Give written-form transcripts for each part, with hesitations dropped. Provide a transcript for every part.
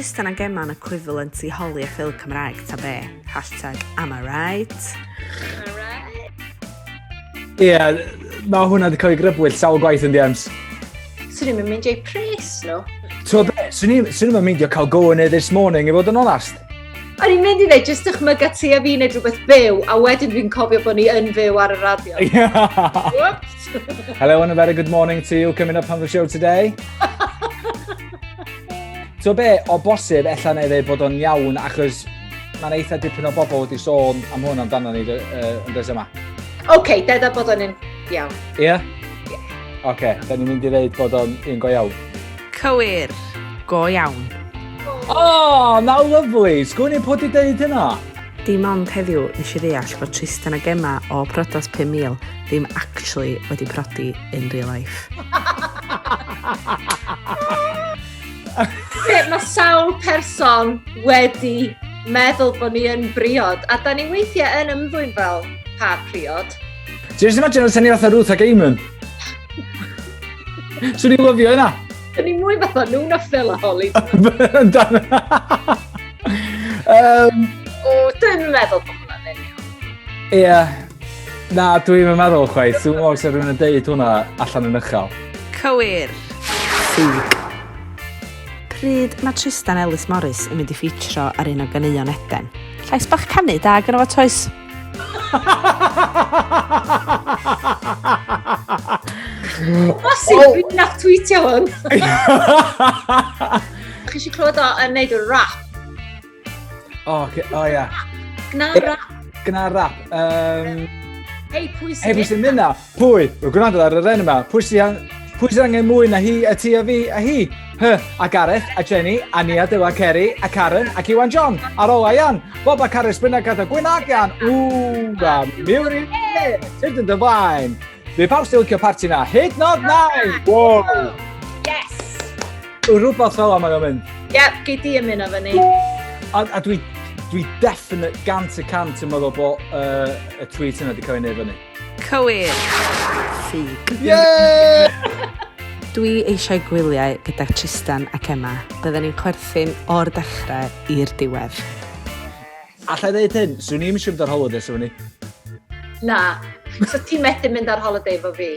Tristan a Gemma'n equivalent i Holly a Phil Cymraeg, ta be? Hashtag am I right? Am I right? Ie, yeah, mae hwnna wedi cael ei grybwyll sawl gwaith yn DMs. Swn i'n mynd i'n pres nhw. Ti'n be, swn i'n mynd i cael go in it this morning, i fod yn onast. O'n i'n mynd i ddweud, jyst dychmyga ti a fi wneud rhywbeth byw, a wedyn fi'n cofio bod ni yn fyw ar y radio. Whoops! Hello and a very good morning to you coming up on the show today. Ti'n be, o bosib, ella na i ddweud bod o'n iawn, achos mae'n eitha dipyn o bobl wedi sôn am hwn amdano ni uh, yn dweud yma. Oce, okay, deda bod o'n un iawn. Ie? Yeah? Ie. Yeah. Oce, okay, da ni'n mynd i ddeud bod o'n un go iawn. Cywir. Go iawn. Oh, na lovely. Sgwn i pwy di deud hynna? Dim ond heddiw nes i ddeall bod Tristan a Gemma o Priodas 5000 ddim actually wedi prodi in real life. Be, mae sawl person wedi meddwl bod ni yn briod, a da ni weithiau yn ymddwyn fel par priod. Just imagine os ni fatha Ruth ac Eamon. Swn i'n lyfio hynna. Da ni mwy fatha nhw na Phil a Holly. Yndan. um, o, dwi'n meddwl bod hwnna'n union. Ie. Yeah. Na, dwi'n meddwl chwaith. Dwi'n meddwl sef rhywun yn deud hwnna allan yn uchel. Cywir. Ffug. Pryd mae Tristan Ellis Morris yn mynd i ffeitro ar un o ganeuon Eden? Llais bach canu da gyda fo toes. Bosib, oh. dwi'n nath tweetio hwn. Chi eisiau clywed o yn neud y rap? O, oh, okay. oh, ia. Gna rap. Gna rap. Um, Hei, pwy sy'n Hei, pwy sy'n mynd na? Pwy? Rwy'n gwrando ar yr enw yma. Pwy sy'n pwy sy'n angen mwy na hi, a ti a fi, a hi? Hy, a Gareth, a Jenny, a Nia, Dyw, a Kerry, a Karen, ac Iwan John, ar ôl Ian, Bob a Carys Bryn a Gwyn ag Ian, ww, a Miwri, tyd yn dy flaen. Fi pawb sy'n licio parti na, hyd nod nain! Wow! Yes! Rhywbeth fel am mae'n mynd. Yep, gei di ymuno fyny. A, a dwi, dwi definite gant y cant yn meddwl bod uh, y tweet yna wedi cael ei wneud fyny. Cywir! Ffug. Yeah! Dwi eisiau gwyliau gyda Tristan ac Emma. Bydden ni'n chwerthin o'r dechrau i'r diwedd. Alla i ddeud hyn, swn i'n eisiau mynd ar holiday swn i. Na, so ti'n methu mynd ar holiday efo fi?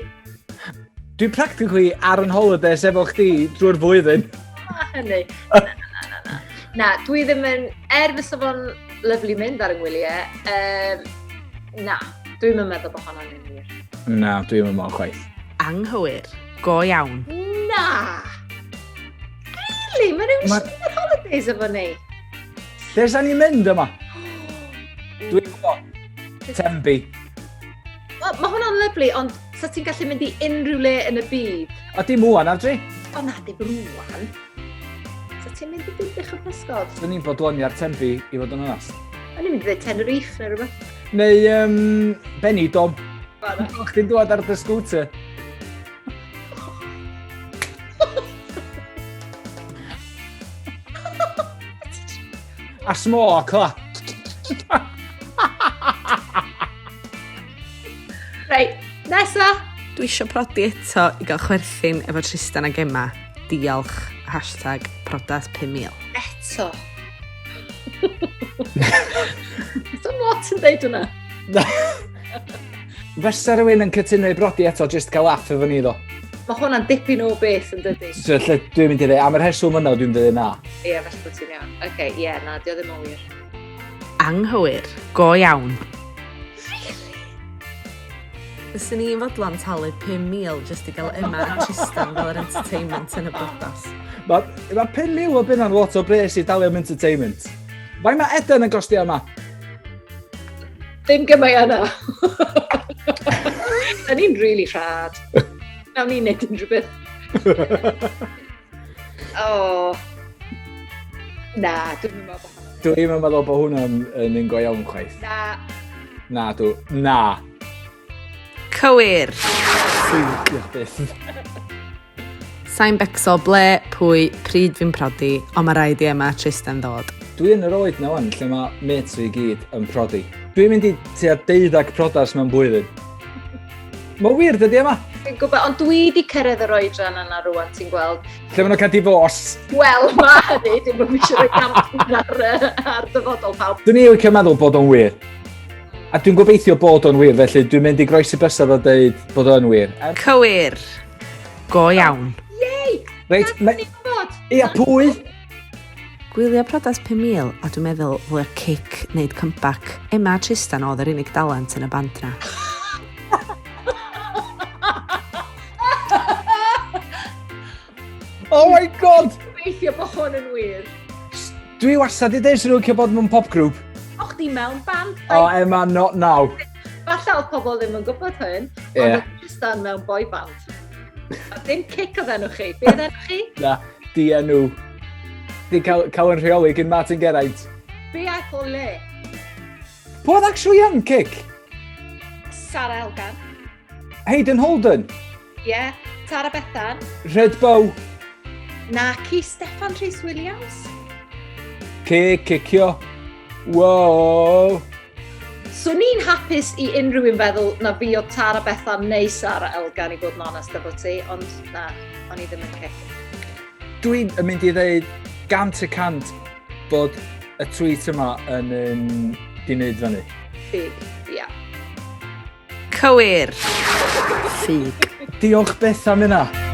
Dwi'n practically ar yn holidays efo chdi drwy'r flwyddyn. Na, hynny. Na, na, na, na. Na, dwi ddim yn, er fysa fo'n lyflu mynd ar yng ngwyliau, um, na, dwi'n yn meddwl bod hwnna'n un wir. Na, dwi'n yn meddwl chwaith. Anghywir. Go iawn. Na! Really? Mae rhywun eisiau mynd ar holidays efo ni? Lle sa'n ni'n mynd yma? Dwi'n gwybod. Tenby. Wel, mae hwnna'n lyflu, ond sa ti'n gallu mynd i unrhyw le yn y byd? A dim ŵan, Adri? O na, dim rŵan. Sa ti'n mynd i Dinbych y Pysgod? Swn i'n bodloni ar Tenby, i fod yn onast. O'n i'n mynd i ddweud Tenerife neu rhywbeth. Neu um, Benidorm. Chdi'n dod ar dy scooter. A smoke, la. Reit, nesa. Dwi eisiau prodi eto i gael chwerthin efo Tristan a Gemma. Diolch. Hashtag prodas 5000. Eto. Dwi'n lot yn deud hwnna. Fysa rhywun yn cytuno i brodi eto jyst gael laff efo ni ddo? Mae hwnna'n dipyn o beth yn dydi? So, lle dwi'n mynd i ddeud, am yr rheswm yna dwi'n mynd i ddeud na. Ie, yeah, falle bod ti'n iawn. Oce, okay, ie, yeah, na, di o ddim yn wir. Anghywir. Go iawn. Really? Fyswn i'n fodlon talu 5,000 jyst i gael Emma a Tristan fel yr entertainment yn y briodas. Mae ma 5,000 o bunna'n lot o bres i dalu am entertainment. Faint mae Eden yn gostio yma? Ddim gymaint yna. Da ni'n really rhad. Nawn ni'n neud unrhyw beth. oh. Na, dwi'n meddwl bod hwnna'n... Dwi'n meddwl bod hwnna'n yn un go iawn chwaith. Na. Na, dw. Na. Cywir. Diolch byth. Sa'n becso ble, pwy, pryd fi'n prodi, ond mae rhaid i Emma a Tristan ddod. Dwi yn yr oed na wan lle mae mates fi i gyd yn prodi. Dwi'n mynd i tua deuddag priodas mewn blwyddyn. Mae'n wir, dydy yma. Dwi'n gwybod, ond dwi wedi cyrraedd yr oedran yna rwan, ti'n gweld. Lle maen nhw'n cael divorce. Wel, mae hynny, dwi'n mynd eisiau rhoi gam ar, ar dyfodol pawb. Dwi'n ei licio meddwl bod o'n wir. A dwi'n gobeithio bod o'n wir, felly dwi'n mynd i groesi bysedd a dweud bod o'n wir. Cywir. Go iawn. Yay! Reit, Na, dwi'n gwybod. Ia, pwy? Gwylio Priodas 5000 a dwi'n meddwl ddylia Cic wneud comeback. Emma a Tristan oedd yr unig dalent yn y band na. Oh my god! Gobeithio bod hwn yn wir. Dwi wastad i dweud sy'n nhw'n cael bod mewn pop group. Och di mewn band. Oh, Emma, not now. Falle oedd pobl ddim yn gwybod hyn, ond Ie. oedd Tristan mewn boy band. A dim Cic oedd enw chi. Be oedd enw chi? Na, di enw. Di cael yn rheoli gyn Martin Geraint. Be aeth o le? Pwy oedd actually yn Cic? Sarah Elgan. Hayden Holden. Ie. Yeah. Tara Bethan. Red Bow. Naci Steffan Rhys Williams. Cic, cicio. Wow. Swn i'n hapus i unrhyw un feddwl na fi o Tara Bethan neu Sarah Elgan i fod yn onest efo ti, ond na, o'n i ddim yn Cic. Dwi'n mynd i ddeud 100% bod y tweet yma yn di wneud fyny. Ffug, ia. Cywir. Ffug. Diolch byth am hynna.